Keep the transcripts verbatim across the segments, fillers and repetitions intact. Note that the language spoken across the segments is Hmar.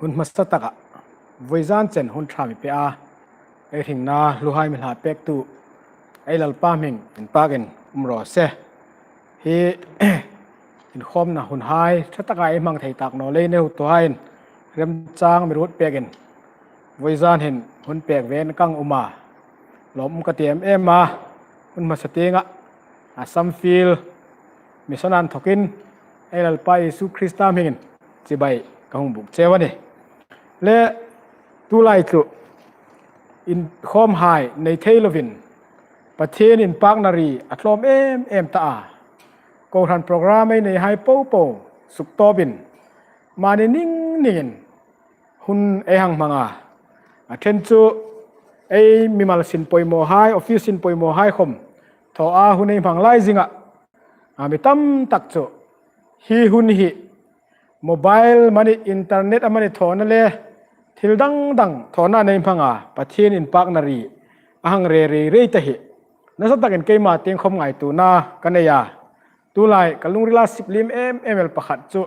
Hun hmasa taka vawizan chen hun ṭha mi pe a, ei hringna hluhai mi hla pektu ei Lalpa hming inpakin um raw se. Hi inkhawmna hunhai ṭha taka ei hmang thei tak naw leiin ei hotuhaiin remchang mi ruot pekin vawizan hin hun pek ve ka hang um a, lawm um ka ti em em a. Hun hmasa tienga Assam Field Mission a inthokin ei Lalpa Isu Krista hmingin chibai ka hung buk cheu a nih. Le tulai chu inkhawmhai nei thei lovin Pathien inpakna ri a tlawm em em ta a. Kohran program ei neihai popo suktawpin mani ning ningin hun ei hang hmang a. A ṭhen chu ei mimal sin poimawhai, office sin poimawhai khawm thaw a hun ei hmang lai zinga, a mi tam tak chu hi hun hi mobile amani, internet amani thawna le thil dang dang thawna ei hmang a, Pathien inpakna ri a hang re rei rei ta hi. Nasa takin keima tieng khawm ngaituona ka nei a. Tulai ka lungrila sip liem em em el pakhat chu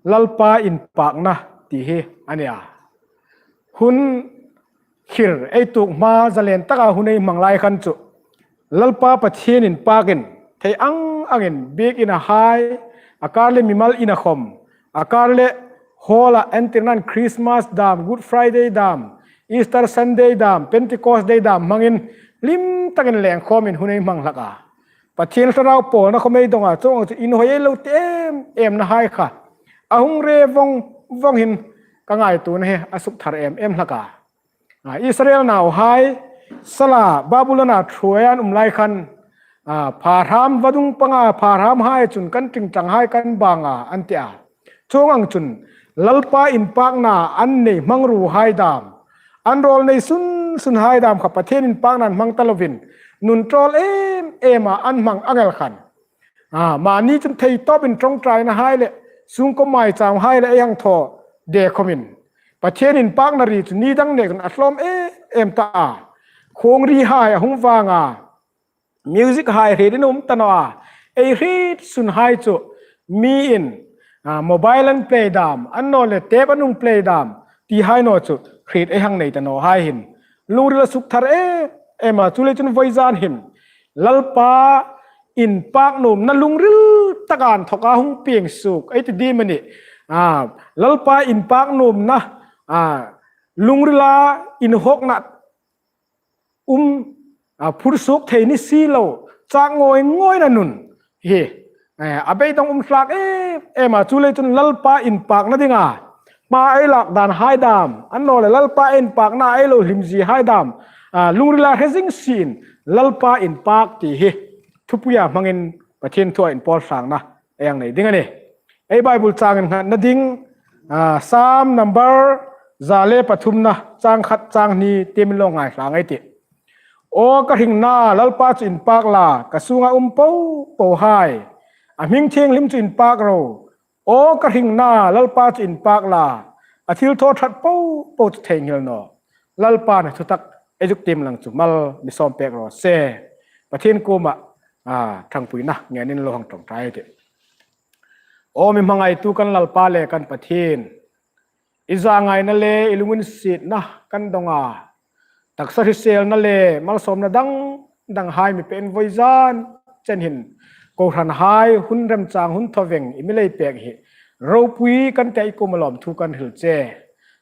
Lalpa inpakna ti hi a nih a. Hun khir ei tuok hma zalen taka hun ei hmang lai khan chu Lalpa Pathien inpakin thei ang angin biekin a hai, a kar le mimal ina khawm, a kar le hall-a entirnan Christmas dam, Good Friday dam, Easter Sunday dam, Pentecost Day dam hmangin hlim takin lengkhawmin hun ei hmang hlak a. Pathien Thlarau pawlna khawm ei dong a, chuong chu inhawi ei lo ti em em nahai kha a hung re vong vong hin ka ngaituona hi a suk thar em em hlak a. A, Israel nauhai sala Babulona thuoia an um lai khan, a, pharham vadung panga pharhamhai chun kan ṭingṭanghai kan bang a an ti a. Chuong ang chun Lalpa inpakna an nei hmangruohai dam, an rawl nei sun sunhai dam kha Pathien inpakna an hmang ta lovin nun ṭawl em em a an hmang ang el khan, a, mani chun thei tawpin ṭawngṭainahai le sungkuo maichâmhai le ei hang thaw de khawmin Pathien inpakna ri chu ni dang nek chun a tlawm em em ta a. Khuong rihai a hung vang a, music hai hriet in um ta naw a, ei hriet sunhai chu miin, a, mobile an play dam, annawleh tape an hung play dam tihai naw chu hriet ei hang nei ta nawhai hin lungril a suk thar em em a. Chuleiin chun vawizan hin Lalpa inpaknuomna lungril taka inthoka hung pieng suok ei ti ding a nih. A, Lalpa inpaknuomna, a, lungrila inhawkna um, a, phur suok thei ni si lo, chak ngawi ngawina nun hi, eh, a beidong um hlak em em a. Chuleiin chun Lalpa inpakna dinga hma ei lak danhai dam, annawleh Lalpa inpakna ei lo hlim ziehai dam, a, lungrila hre zing siin Lalpa inpak ti hi thupuia hmangin Pathien thua inpawlsakna ei hang nei ding a nih. Ei Bible chang innghatna ding, a, Sam number za le pathumna, chang khat chang hni tiem lo ngai hlak ei tih. Aw ka hringna, Lalpa chu inpak la, ka sunga um popohai, a hming thienghlim chu inpak ro. Aw ka hringna, Lalpa chu inpak la, a thilthaw ṭhat popo chu theinghil naw. Lalpan a thutak ei zuk tiem lang chu mal mi sawm pek raw se. Pathien kuoma, a, ṭhangpuina ngenin lo hang ṭawngṭai ei tih. Aw mi hmangaitu kan Lalpa le kan Pathien, i zangaina le i lunginsietna kan dong a, taksa hriselna le malsawmna dang danghai mi pein vawizan chen hin kohranhai hun remchang hun thawveng i mi lei pek hi ropui kan ti a, i kuoma lawmthu kan hril che.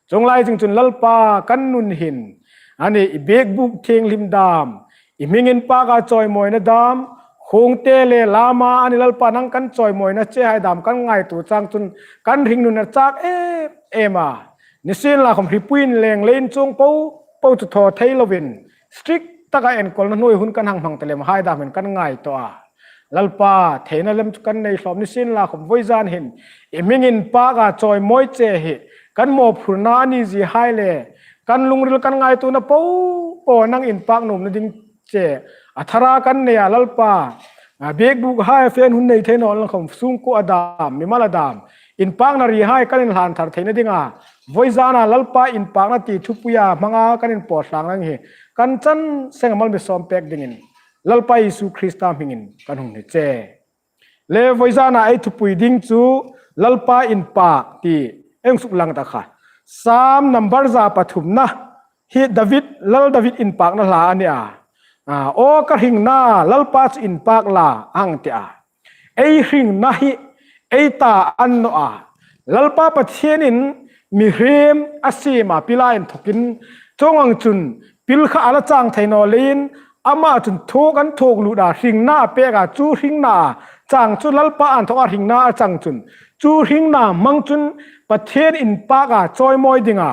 Chuong lai zing chun Lalpa kan nun hin, a ni, i biekbuk thienghlim dam, i hming inpaka chawimawina dam, khuongte le lama, a ni, Lalpa nang kan chawimawina chehai dam kan ngaituo chang chun kan hringnun a chak em em a. Nisienlakhawm hripuiin leng leiin chuong popo chu thaw thei lovin strict taka enkawlna hnuoi hun kan hang hmang ta lemhai dam hin kan ngaituo a. Lalpa, theina lem chu kan nei hlawm nisienlakhawm vawizan hin i hming inpaka chawimawi che hi kan mawphurna a ni ziehai le kan lungril kan ngaituona popo nang inpaknuomna ding che a thara kan nei a, Lalpa. A, biekbukhai a fe hun nei thei naw lang khawm sungkuoa dam, mimal a dam, inpakna rihai kan inhlan thar theina dinga vawizana Lalpa inpakna ti thupuia hmanga kan inpawlsak nang hi kan chan senga mal mi sawm pek dingin Lalpa Isu Krista hmingin kan hung hni che. Le vawizana ei thupui ding chu Lalpa inpak ti ei suklang ta kha. Sam number za pathumna hi David, Lal David inpakna hla a nih a. A, aw ka hringna, Lalpa chu inpak la, a hang ti a. Ei hringna hi ei ta a ni naw a. Lalpa Pathienin mihriem a siem a, pil a inthawkin, chuong ang chun pil kha a la chang thei naw leiin, ama chun thuok an thuok lut a, hringna a pek a, chu hringna chang chu Lalpa inthawka hringna a chang chun, chu hringna hmang chun Pathien inpak a chawimawi dinga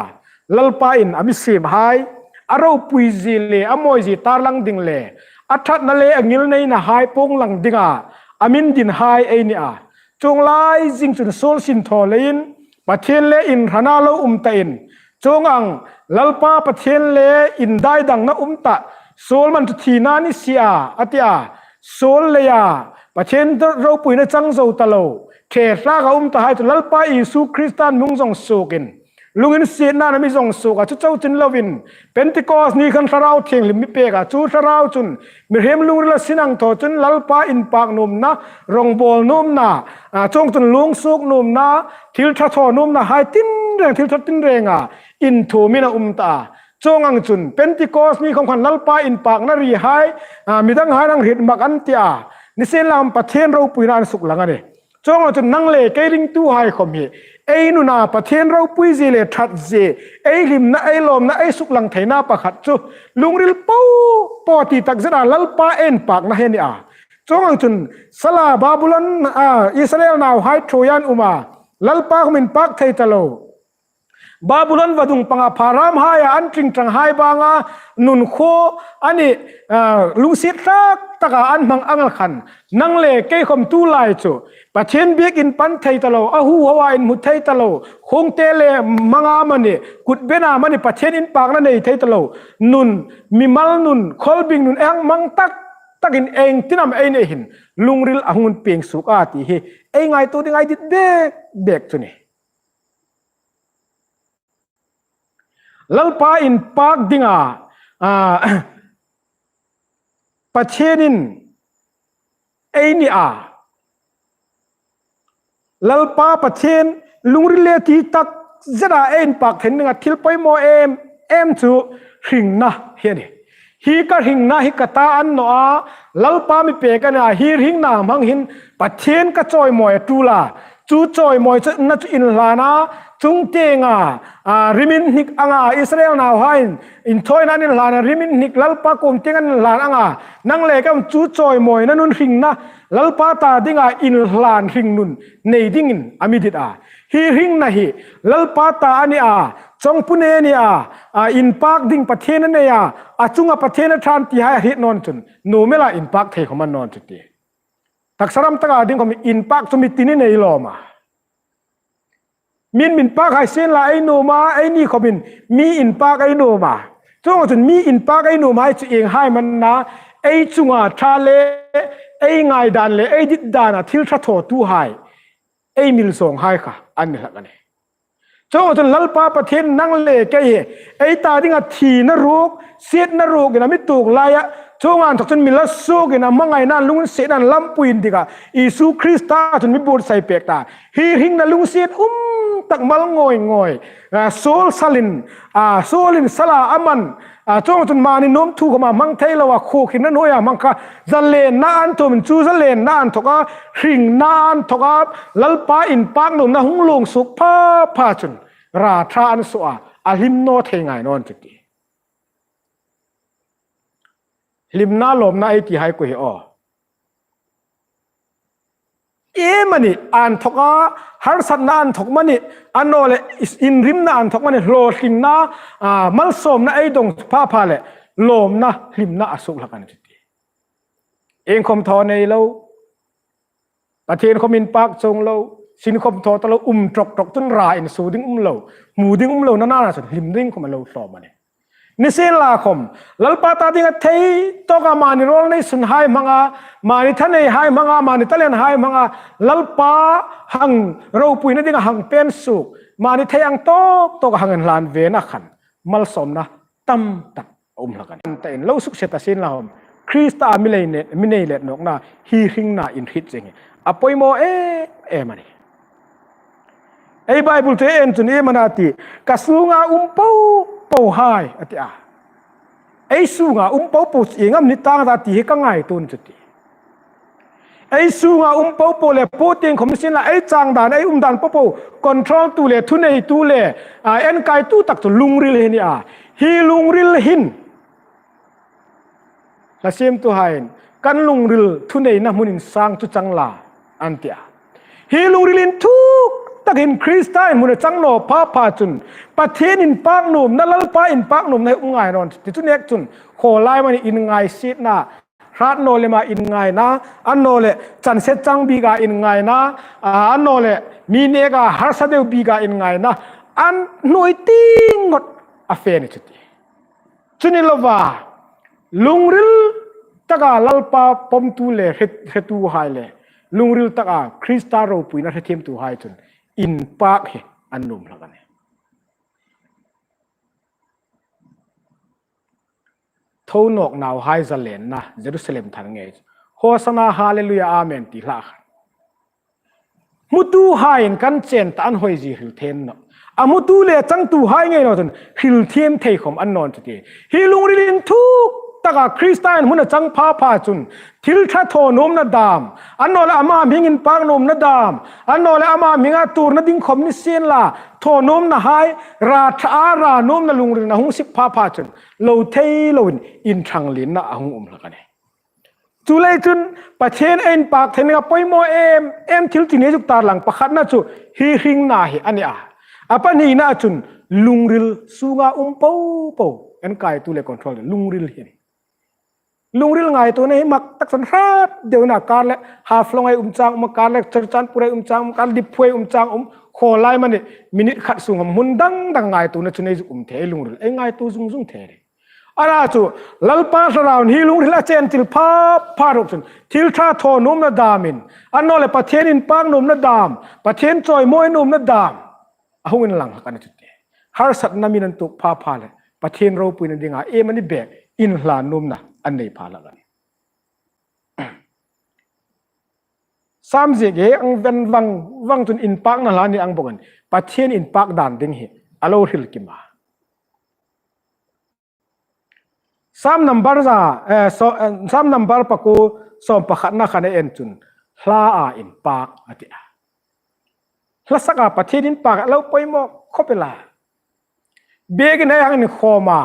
Lalpa'n a mi siemhai, a ropuizie le a mawizie tarlang ding le a ṭhatna le a ngilneinahai puong lang dinga a mi dinhai ei ni a. Chuong lai zing chun suol sin thaw leiin Pathien le inhrana lo um ta in, chuong ang Lalpa Pathien le indaidangna um ta, suol man chu thina ni si a, a ti a. Suol leia Pathien ropuina chang zo ta lo, ṭhe hlak a um tahai chu Lalpa Isu Kristan mi hung zawng suokin, lunginsietnain a mi zawng suok a, chu chau chin lovin, Pentecost ni khan Thlarau Thienghlim mi pek a, chu Thlarau chun mihriem lungrila sin hang thaw chun Lalpa inpak nuomna, rawngbawl nuomna, a, chuong chun luong suok nuomna, thil ṭha thaw nuomnahai tinreng, thil ṭha tinrenga inthuomin a um ta a. Chuong ang chun Pentecost ni khom khan Lalpa inpakna rihai, a, midanghai'n hang hriet mak an ti a. Nisienlakhom Pathien ropuina an suklang a nih. Chuong ang chun nang le kei ringtuhai khom hi ei nuna Pathien ropuizie le ṭhatzie, ei hlimna, ei lawmna, ei suklang theina pakhat chu lungril po po ti takzeta Lalpa inpakna hi a nih a. Chuong ang chun sala Babulon, a, Israel nauhai ṭhuoia an um a, Lalpa khom inpak thei ta lo. Babulon vadung panga pharamhaia an ṭingṭanghai banga nun khuo a nih, a, lungsiet hlak taka an hmang ang khan, nang le kei khom tu lai chu Pathien biekin pan thei ta lo, a huhoa inhmu thei ta lo, khungte le hmanga amanih, kutbena amanih Pathien inpakna nei thei ta lo, nun, mimal nun, khawlbing nun ei hang hmang tak takin iengtin am ei nei hin lungril a hung pieng suok a ti hi ei ngaituo ding a dit bek bek chu a nih. Lalpa inpak dinga, a, Pathienin ei ni a. Lalpa Pathien lungril le ti takzeta ei inpak theina dinga thil poimaw em em chu hringna hi a nih. Hi ka hringna hi ka ta a ni naw a, Lalpa mi pek a nih a, hi hringna hmang hin Pathien ka chawimawi a ṭul a. Chu chawimawi chu, na chu inhlana, chungtienga, a, riminhnik anga Israel nauhaiin inthawina an inhlana, riminhnik Lalpa kuom tieng an inhlan anga, nang le kei chu chawimawina nun hringna Lalpa ta dinga inhlan hringnun nei dingin a mi dit a. Hi hringna hi Lalpa ta a ni a, chawngpu nei a ni a, a, inpak ding Pathien a nei a, a chunga Pathien a ṭha an tihai a hriet naw chun, nuom ela inpak thei khom a ni naw chu ti. Taksa ram taka ding khom inpak chu mi tinin ei lawm a. Min, min pak hai sien la ei nuom a, eini khomin mi inpak ei nuom a. Chuong chun mi inpak ei nuomhai chu ienghai am an na, ei chunga ṭha le, ei ngaidan le, ei ditdana thil ṭha thawtuhai, ei mil zawnghai kha an ni hlak a nih. Chuong chun Lalpa Pathien nang le kei hi ei ta dinga thina ruok, sietna ruokin a mi tuok laia, chuong ang tak chun mi la suokin a hmangaina, lunginsietna lampui indik a, Isu Krista chun mi buotsai pek ta. Hi hringna lungsiet um tak mal ngawi ngawi, a, suol salin, a, suolin sala a man, a, chuong chun mani nuom thu khoma hmang thei loa, khuo khinna hnuoia hmang kha, zalenna an tuomin chu zalenna inthawka hringna inthawka Lalpa inpak nuomna hung luong suok pha pha chun, ra ṭha an suo a, a hlim naw thei ngai naw chu ti. Hlimna lawmna ei tihai kha hi aw. Iemani inthawka, harsatna inthawk amanih, a naw leh inrimna inthawk amanih, hlawtlingna, a, malsawmna ei dong pha pha leh, lawmna, hlimna a suok hlak a nih chu ti. Iengkhom thaw nei lo. Pathien khom inpak chuong lo, sin khom thaw ta lo, um ṭawk ṭawk chun ra insuo ding um lo, hmu ding um lo, nana chun hlim ding khom a lo hlawm a nih. Nisienlakhom, Lalpa ta dinga thei tawka mani rawl nei sunhai hmanga, mani thaneihai hmanga, mani talent hai hmanga, Lalpa hang ropuina dinga hang pên suok, mani thei ang tawk tawka hang inhlan vena khan, malsawmna tam tak a um hlak a nih. An ta in lo sukse ta sien la khom, Krista mi lei ne, mi nei let nawkna hi hringna inhriet chieng hi a poimaw em em a nih. Ei Bible chu en chun iem a na ti, ka sunga um po po hai a ti a. Ei sunga um po po chu ieng am ni tang a ta ti hi ka ngaituo chu ti. Ei sunga um po po le po tieng khom sin la ei chang dan, ei um dan po po control tu le thuneitu le, a, enkaitu tak chu lungril hi a nih a. Hi lungril hin hla siemtuhaiin kan lungril thuneina hmun insang chu chang la an ti a. Hi lungril inthuk takin Krista inhmun a chang naw pha pha chun Pathien inpaknuomna, Lalpa inpaknuomna hi um ngai naw nih. Ti chu nek chun khawlai mani inngaisietna, hrat naw lema inngaina, annawleh chanset chang bika inngaina, a, annawleh mi neka harsa deu bika inngaina, an hnuoi tieng ngawt a fe ni chu ti. Chu ni lova, lungril taka Lalpa pomtu le hre-, hretuhai le, lungril taka Krista ropuina hrethiemtuhai chun inpak hi an nuom hlak a nih. Tho nawk nauhai zalenna Jerusalem than ngei chu, Hosanna, Hallelujah, Amen ti hla khan. Hmutuhaiin kan chen ta an hoi zie hril thei naw. A hmutu le changtuhai ngei naw chun hril thiem thei khom an naw chu ti. Hi lungril inthuk taka Krista inhmun a chang pha pha chun thil ṭha thaw nuomna dam, annawleh ama hming inpaknuomna dam, annawleh ama hminga tuorna ding khom ni sien la, thaw nuomnahai, ra ṭha a ra nuomna lungrilna hung sip pha pha chun lo thei loin inṭhang lienna a hung um hlak a nih. Chuleiin chun Pathien inpak thei ding a poimaw em em thil chi nih zuk tarlang, pakhatna chu hi hringna hi a nih a. A pahnina chun lungril, sunga um po po, enkaitu le control lungril hi a nih. Lungril ngaituona hi mak tak chun hrat deuin a kar le Haflong ei um chang um, kar le Churachandpur ei um chang um, kar Diphu ei um chang um, khawlai mani minute khat sunga hmun dang dang ngaituona chu nei zuk um thei, lungril ei ngaituo zung zung thei. A na chu, Lalpa Thlarauin hi lungril a chen til pha pha ruok chun thil ṭha thaw nuomna damin, annawleh Pathien inpaknuomna dam, Pathien chawimawi nuomna dam a hung inlang hlak a nih chu ti. Harsatna min an tuok pha pha le Pathien ropuina dinga iem a ni bek inhlan nuomna an nei pha hlak a nih. Sam ziek hi ang ven vang vang chun inpakna hla ni ang bawkin Pathien inpak dan ding hi a lo hril kim a. Sam number za, eh, so, eh, Sam number pakuo sawm pakhatna khan ei en chun hla a inpak a ti a. Hlasaka Pathien inpak a lo poimaw khop el a. Biekin ei hang inkhawm a,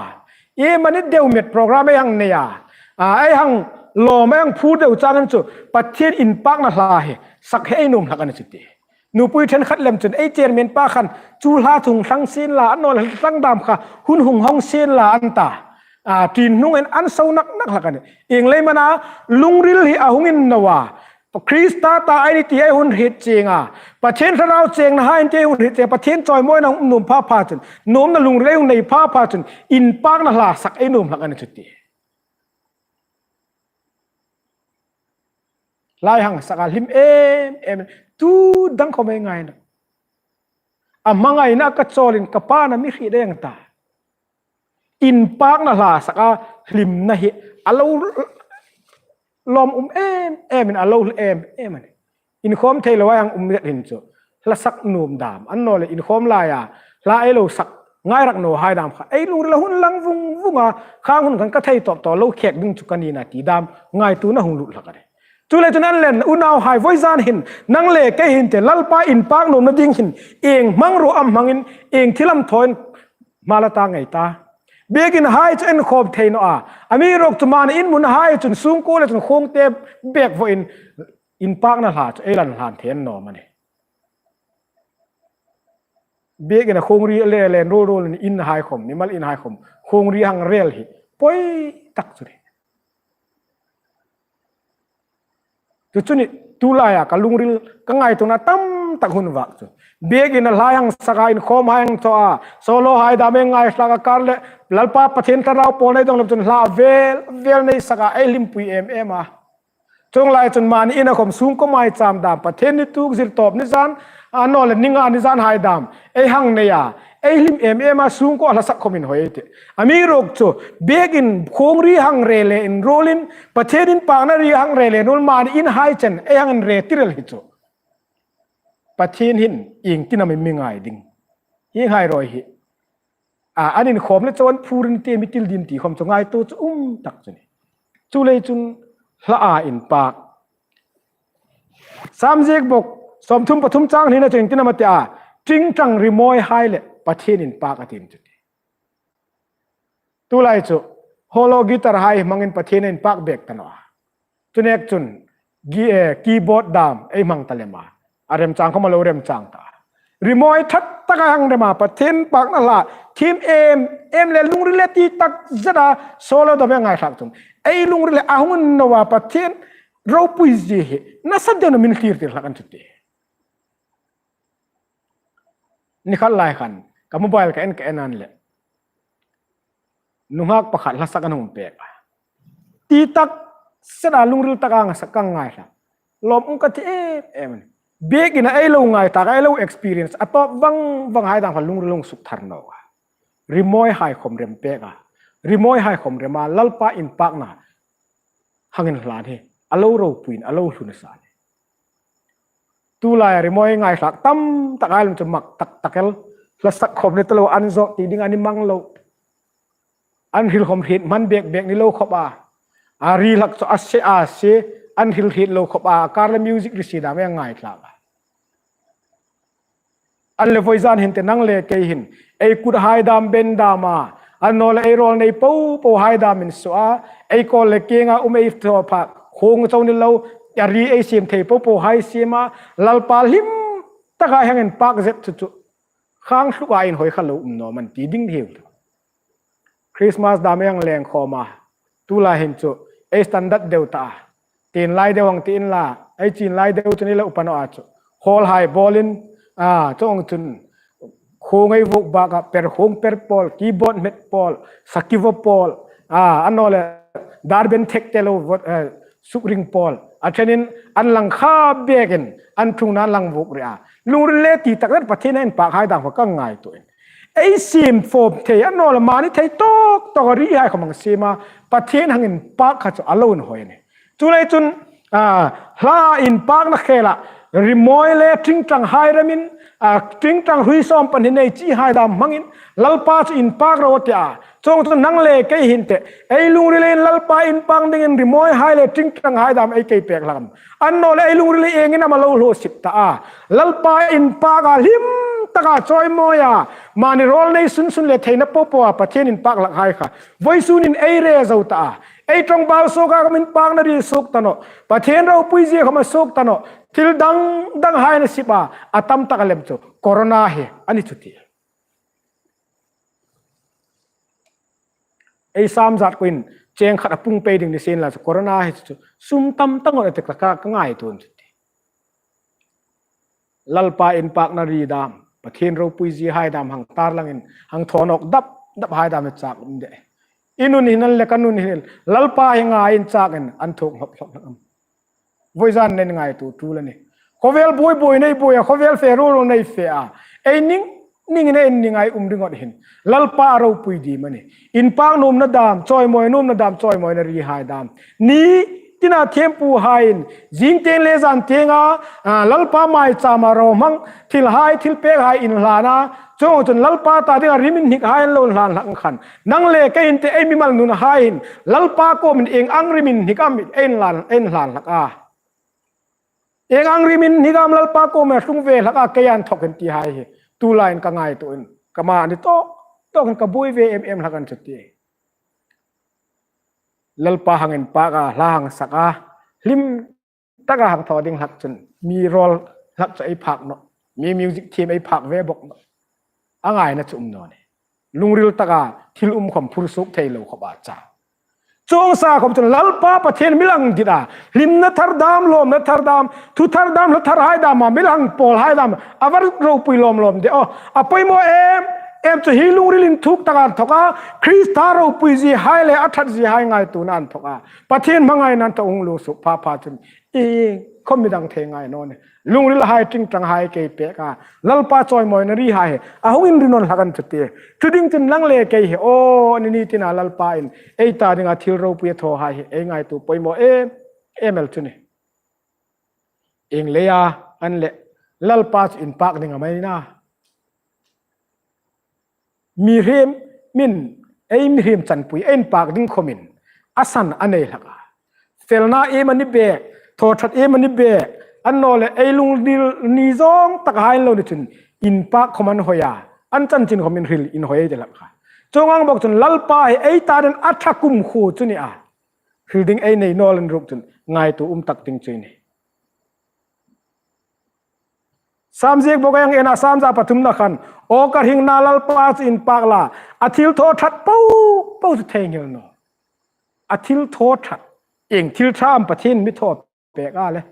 iem a ni deu met program ei hang nei a, a, ei hang lawm ei hang phur deu changin chu Pathien inpakna hla hi sak hi ei nuom hlak a nih chu ti. Nupui ṭhenkhat lem chun ei chairman pa khan chu hla chu hung thlang sien la, annawleh thlang dam kha hun hung hawng sien la an ta. A, tin hnungin an so nak nak hlak a nih. Ieng leiin am a na, lungril hi a hung inno a, Krista ta ei ni ti ei hung hriet chieng a, Pathien Thlarau chengna hai ei ni ti ei hung hriet chieng a, Pathien chawimawina hung nuom pha pha chun, nuomna lungril ei hung nei pha pha chun inpakna hla sak ei nuom hlak a nih chu ti. Hla hang sak a hlim em em, tu dang khom ei ngai naw. A hmangaina ka chawlin ka pa'n a mi hriet deu ang ta. Inpakna hla sak a hlimna hi a lo lawm um em emin a lo hlak em em a nih. Inkhawm thei lo ei hang um zet hin chu hla sak nuom dam, annawleh inkhawm laia hla ei lo sak ngai rak nawhai dam kha ei lungrila hung lang vung vung a, khang hun khan ka thei tawp tawp lo khek ding chu ka ni naw ti dam ngaituona hung lut hlak a nih. Chuleiin chun an len, unauhai, vawizan hin nang le kei hin te Lalpa inpaknuomna ding hin ieng hmangruo am hmangin, ieng thil am thawin hma la ta ngei ta. Biekinhai chu inkhawm thei naw a, amiruokchu mani inhmunhai chun sungkuo le chun khuongte bek vawin inpakna hla chu ei lan hlan thei a nuom a nih. Biekina khuongri le len ruol ruolin inhai khom, mimal inhai khom khuongri hang rel hi poi tak chu a nih. Chu chu a nih, tu laia ka lungril ka ngaituona tam tak hun vak chu. Biekina hla hang sak a, inkhawmhai hang thaw a, solohai dam ei ngai hlak a, kar le Lalpa Pathien Thlarau pawl nei dong lem chun hla vel vel nei sak a, ei hlimpui em em a. Chuong lai chun mani ina khom sungkuo maicham dam, Pathien ni tuk, zirtawp ni zan, annawleh ni nga ni zanhai dam ei hang nei a, Ei hlim em em a, sungkuo hla sak khawm inhawi ei tih. Amiruokchu, biekin khuong ri hang re le inruolin, Pathien inpakna ri hang re le inruol, mani inhai chen ei hang inre tir el hi chu, Pathien hin iengtin am mi ngai ding? Ienghai rawi hi, a, an inkhawm le chau an phur an ti, mi til ding ti khawm chu ngaituo chu um tak chu a nih. Chuleiin chun hla a inpak. Sam ziek bawk, sawmthum pathum chang hnina chun iengtin am a ti a, ṭingṭang rimawi hai le Pathien inpak a tih chu a ti. Tulai chu, hollow guitar hai hmangin Pathien inpak bek ta naw a. Chu nek chun, gi-, eh, keyboard dam ei hmang ta lem a. A remchang khawm a lo remchang ta. Rimawi ṭhat taka hang rem a, Pathien inpakna hla, thiem em em le lungril le ti tak zeta solo dam ei ngaithlak chun, ei lungril le a hung naw a, Pathien ropuizie hi nasa deuin min thlir tir hlak an chu a ti. Ni khat lai khan, ka mobile ka en ka en a le, nunghak pakhat hla sak an hung pek a. Ti tak zeta lungril taka hang sak ka ngaithla. Lawm um ka ti em em. Biekin a ei lo ngaithlak, ei lo experience, a tawp vang vang hai dam kha lungril hung suk thar naw a. Rimawi hai khawm rem pek a. Rimawi hai khawm rem a, Lalpa inpakna hang inhlan hi a lo ropuiin a lo hlun a sa a nih. Tulai rimawi ngaithlak tam tak hai lam chu mak tak tak el, hla sak khawm ni ta lo, an zawt ti ding a ni mang lo. An hril khawm hriet hman bek bek ni lo khawp a. A ri hlak chu a se a se, an hril hriet lo khawp a, kar le music ri si dam ei ngaithlak a. An le voizan hin te nang le kei hin, ei kut hai dam ben dam a, annawleh ei rawl nei po po hai dam insuo a, ei kawl le kienga um ei thaw pha, khuong chau ni lo, a ri ei siem thei po po hai siem a, Lalpa hlim taka hang inpak zet chu chu, khang thlua inhawi kha lo um naw am an ti ding hi. Christmas dam ei hang leng khawm a, tulai hin chu ei standard deu ta a. Tin lai deu hang ti inla, ei chin lai deu chu ni lo pa naw a chu. Hall hai bawlin, a, chuong chun khuong ei vuok bak a, per khuong per pawl, keyboard hmet pawl, sakki vaw pawl, a, annawleh dar ben thek te lo vaw, eh, suk ring pawl. A ṭhenin an lang kha bekin, an ṭhungna an lang vuok ri a. Lungril le ti tak zet Pathien inpak hai dam kha ka ngaituoin. Ei siem fawm thei, annawleh mani thei tawk tawk a ri hai khawm hang siem a, Pathien hang inpak kha chu a lo inhawi a nih. Chuleiin chun, a, hla inpakna khela, rimawi le ṭingṭang hai remin, a, ṭingṭang hrui sawm pahni nei chi hai dam hmangin, Lalpa chu inpak ro a ti a. Chuong chu nang le kei hin te, ei lungrilin Lalpa inpak dingin rimawi hai le ṭingṭang hai dam ei kei pek hlak am? Annawleh ei lungril iengin am a lo hlaw sip ta a? Lalpa inpak a, hlim taka chawimawi a, mani rawl nei sun sun le theina po po a Pathien inpak hlak hai kha, voisunin ei re zo ta a. Ei ṭawngbau suoka khawm inpakna ri suok ta nawh. Pathien ropuizie khawm a suok ta nawh. Thil dang dang hai an sip a, a tam tak lem chu corona hi a ni chu a ti. Ei sam zat kuoin cheng khat a pung pei ding ni sien la chu corona hi chu sum tam tak ngot a tek taka ka ngaituo chu a ti. Lalpa inpakna ri dam, Pathien ropuizie hai dam hang tarlangin, hang thaw nawk dap dap hai dam hi chak um de. I nun hin an le ka nun hin, Lalpa hi ngaiin chakin an thuok hlawp hlawp hlak am? Voizan nen ngaituo tul a nih. Khawvel buoi buoi nei buoi a, khawvel fe ruol ruol nei fe a. Ei ning ningin ei ning ei um ringot hin Lalpa a ropui ding am a nih? Inpak nuomna dam, chawimawi nuomna dam, chawimawina ri hai dam. Ni tina thiempu haiin, zing tieng le zan tienga, a, Lalpa maichama ro hmang, thil hai, thil pek hai inhlan a, chuong chun Lalpa ta dinga rim inhnik hai an lo inhlan hlak ang khan, nang le kei hin te ei mimal nun hai hin, Lalpa kuomin ieng ang rim inhnik am ei inhlan, ei inhlan hlak a? Ieng ang rim inhnik am Lalpa kuoma tlung ve hlak a, kei an thawk hin ti hai hi. Tulaiin ka ngaituoin, ka mani tawk tawkin ka buoi ve em em hlak an chu a ti. Lalpa hang inpak a, hla hang sak a, hlim taka hang thaw ding hlak chun, mi rawl hlak chu ei phak nawh. Mi music thiem ei phak ve bawk nawh. A ngaina chu um naw nih. Lungril taka thil um khawm phur suok thei lo khawp a chang. Chuong sa khawm chun Lalpa Pathien mi lang dit a, hlimna thar dam, lawmna thar dam, thu thar dam, hla thar hai dam a mi lang pawl hai dam a va ropui lawm lawm de aw. A poimaw em em chu hi lungril inthuk taka inthawka Krista ropuizie hai le a ṭhatzie hai ngaituona inthawka Pathien hmangaina inthawk hung lo suok pha pha chun, i, khom mi dang thei ngai naw ni. Lungril hai, ṭingṭang hai kei pek a, Lalpa chawimawina ri hai hi a hung inri nawn hlak a ni chu ti. Chu ding chun nang le kei hi, aw, ni ni tina Lalpain ei ta dinga thil ropui a thaw hai hi ei ngaituo poimaw em em el chu ni. Ieng leia an leh Lalpa chu inpak ding am ei ni a? Mihriem, min, ei mihriem chanpui ei inpak ding khomin a san a nei hlak a. Felna iemani bek, thaw ṭhat iemani bek, annawleh ei lungril ni zawng tak hai lo ni chun inpak khom an hoi a, an chanchin khom inhril inhoi ei ti hlak kha. Chuong ang bawk chun Lalpa hi ei ta dingin a ṭha kumkhuo chu ni a. Hril ding ei nei naw leh ruok chun ngaituo um tak ding chu ei nih. Sam ziek bawk ang en a, Sam za pathumna khan, aw ka hringna Lalpa chu inpak la, a thil thaw ṭhat po po chu theinghil naw. A thil thaw ṭhat, ieng thil ṭha am Pathien mi thaw pek a le?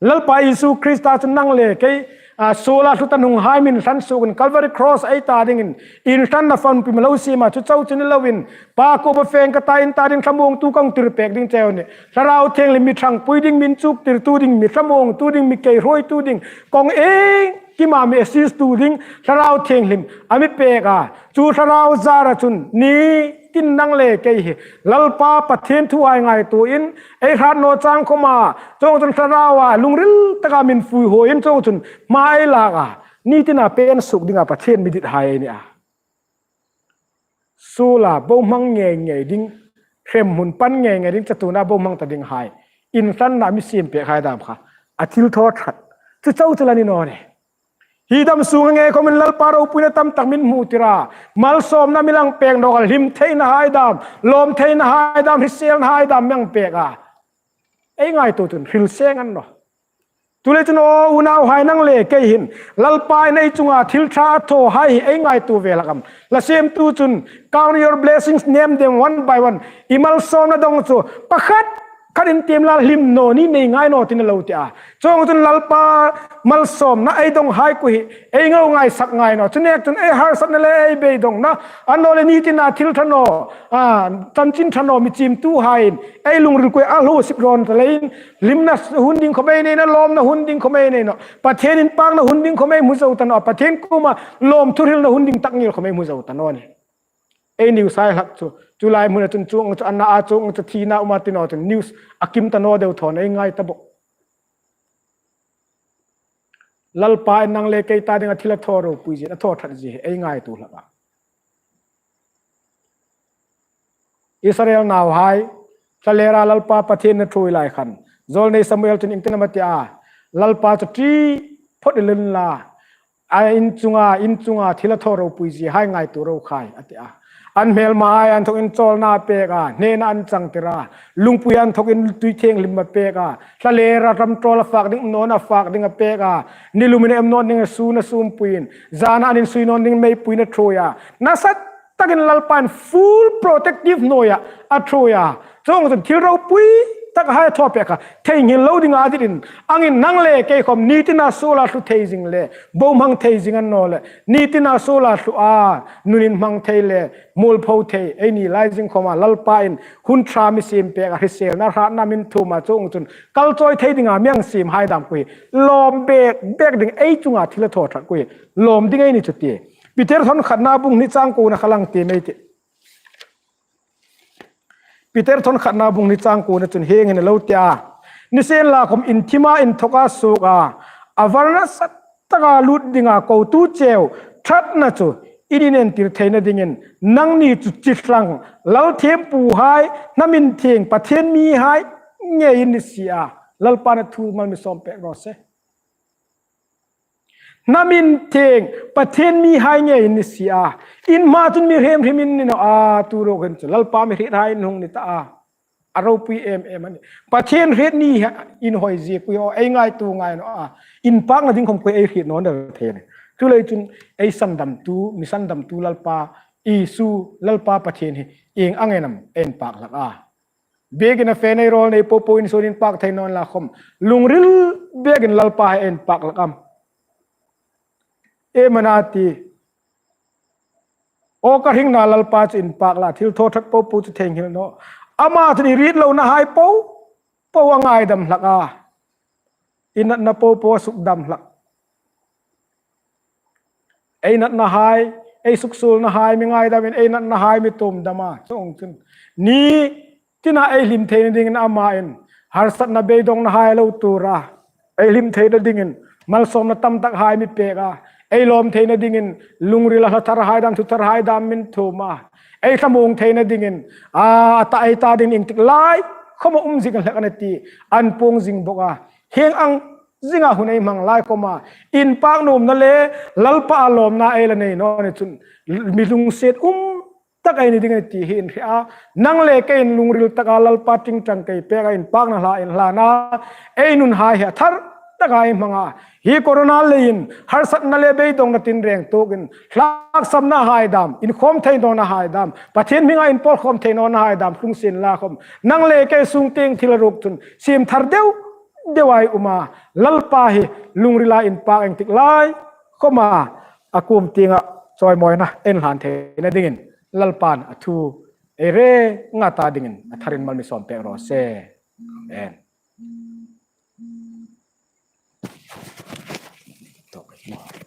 Lalpa Isu Krista chu nang le kei, a, suola thlu ta hnung hai min hlan suokin Calvary Cross ei ta dingin inhlanna fanpui mi lo siem a, chu chau chu ni loin Pa kuoma fe ka ta, in ta ding thlamuongtu kong tir pek ding cheu ni. Thlarau Thienghlim mi ṭhangpui ding, mi inchuktirtu ding, mi thlamuongtu ding, mi keihruoitu ding, kong iengkima mi assist-tu ding Thlarau Thienghlim a mi pek a. Chu Thlarau zara chun ni tin nang le kei hi Lalpa Pathien thu hai ngaituoin ei hrat naw chang khoma, chuong chun Thlaraua lungril taka min fuihuoiin chuong chun hma ei lak a, ni tina pen suok dinga Pathien mi dit hai ei ni a. Suola bohmang ngei ngei ding, hremhmun pan ngei ngei ding, chatuona bohmang ta ding hai inhlanna mi siem pek hai dam kha a thil thaw ṭhat chu chau chu la ni naw ni. Hi dam sunga ngei khomin Lalpa ropuina tam tak min hmu tir a, malsawmna mi lang pek nawk a, hlim theina hai dam, lawm theina hai dam, hriselna hai dam mi hang pek a, ei ngaituo chun hril seng a ni naw. Chuleiin chun aw unauhai, nang le kei hin Lalpain ei chunga thil ṭha a thaw hai hi ei ngaituo ve hlak am? Hla siemtu chun, count your blessings, name them one by one. I malsawmna dong chu pakhat khat intiem la, hlim naw ni, nei ngai naw ti a lo ti a. Chuong chun Lalpa malsawmna ei dong hai kuo hi ei ngei ngaisak ngai naw. Chu nek chun ei harsatna le ei beidongna, annawleh ni tina thil ṭha naw, a, chanchin ṭha naw mi chiemtu haiin ei lungril kuo a hluo sip rawn ta leiin, hlimna hun ding khom ei nei naw, lawmna hun ding khom ei nei naw, Pathien inpakna hun ding khom ei hmu zo ta naw, Pathien kuoma lawmthu hrilna hun ding tak ngil khom ei hmu zo ta naw ni. Ei news hai hlak chu, chu lai hmuna chun chuong chu a na a, chuong chu thina a um a ti naw chun news a kim ta naw deu thaw ei ngai ta bawk. Lalpain nang le kei ta dinga thil a thaw ropui zie, a thaw ṭhat zie ei ngaituo hlak a. Israel nauhai, thlalera Lalpa Pathien a ṭhuoi lai khan, zawlnei Samuel chun iengtin am a ti a? Lalpa chu ṭi phawt el unla, a in chunga, in chunga thil a thaw ropui zie hai ngaituo ro khai, a ti a. An hmelmahai inthawkin chawlna a pek a, hnena an changtir a, lungpui inthawkin tui thienghlim a pek a, thlalera ram ṭawl a fak ding, umnawna a fak ding a pek a, ni lumin a umnawn ding a sun a sumpuiin, zana an insui nawn ding meipuiin a ṭhuoi a, nasa takin Lalpain full protective hnuoia a ṭhuoi a. Chuong chun thil ropui tak hai a thaw pek kha theinghil lo dinga a dit in, angin nang le kei khom ni tina suola thlu thei zing le bohmang thei zing annawleh ni tina suola thlu a nun inhmang thei le muolpho thei ei ni lai zing khoma Lalpain hun ṭha mi siem pek a, hriselna hratna min thuom a, chuong chun kalchawi thei dinga mi hang siem hai dam kuo hi lawm bek bek ding, ei chunga thil a thaw ṭhat kuo hi lawm ding ei ni chu ti. Peter thawn khatna bung hni chang kuona kha lang ti mei ti. Peter thawn khatna bung hni chang kuona chun hieng hin a lo ti a. Nisienlakhom inthima inthoka suoka, a var nasa taka lut dinga kotu cheu ṭhatna chu in inentir theina dingin nangni chu chi hlang lal thiempuhai, hnamin thieng Pathien mihai ngeiin ni si a. Lalpan a thu mal mi sawm pek raw se. Hnamin thieng Pathien mihai ngeiin ni si a. In hma chun mi hrem hrim in ni naw a, tu ruok hin chu Lalpa mi hriethai in hung ni ta a. A ropui em em a nih. Pathien hriet ni in hoi zie kuo ei ngaituo ngai naw a. Inpakna ding khom kuo ei hriet naw der thei a nih. Chuleiin chun ei sandamtu, mi sandamtu Lalpa Isu, Lalpa Pathien hi ieng ang am ei inpak hlak a? Biekin a fe nei rawl nei popo insuon inpak thei naw inla khom, lungril biekin Lalpa hai ei inpak hlak am? Ei am a na ti? Aw ka hringna Lalpa chu inpak la, thil thaw ṭhat popo chu theinghil naw. Ama chun i riet lona hai popo a ngaidam hlak a. inatna popo a sukdam hlak. Ei natnahai, ei suksuolnahai mi ngaidamin, ei natnahai mi tuomdama. Chuong chun ni tina ei hlim theina dingin ama in harsatna beidawngnahai lo tuor a, ei hlim theina dingin malsawmna tamtakhai mi pek a, ei lawm theina dingin lungrila hla tharhai dam, thu tharhai dam mi thuom a, ei thlamuong theina dingin a ta, ei ta dingin iengtik lai khawma um zing hlak a nih ti an puong zing bawk a. Hieng ang zinga hun ei hmang lai khawma inpâk nuomna le Lalpa lawmna ei la nei naw ni chun mi lungsiet um tak ei ni ding a nih ti hi in hria. Nang le keiin lungril taka Lalpa ṭingṭang kei peka inpâkna hla inhlana ei nunhai hi a thar taka ei hmang a. Hi corona leiin harsatna le beidawngnaa tin reng tuokin tlâksamnahai dam, inkhawm thei nawnahai dam, Pathien hminga inpawlkhawm thei nawnahai dam tlung sien la khawm, nang le kei sung tieng thil ruk chun siem thar deu deu ei um a. Lalpa hi lungrila inpâk iengtik lai khawma a kuom tienga chawimawina ei hlan theina dingin Lalpan a thu ei renga ta dingin a tharin mal mi sawm pek raw se. Amen.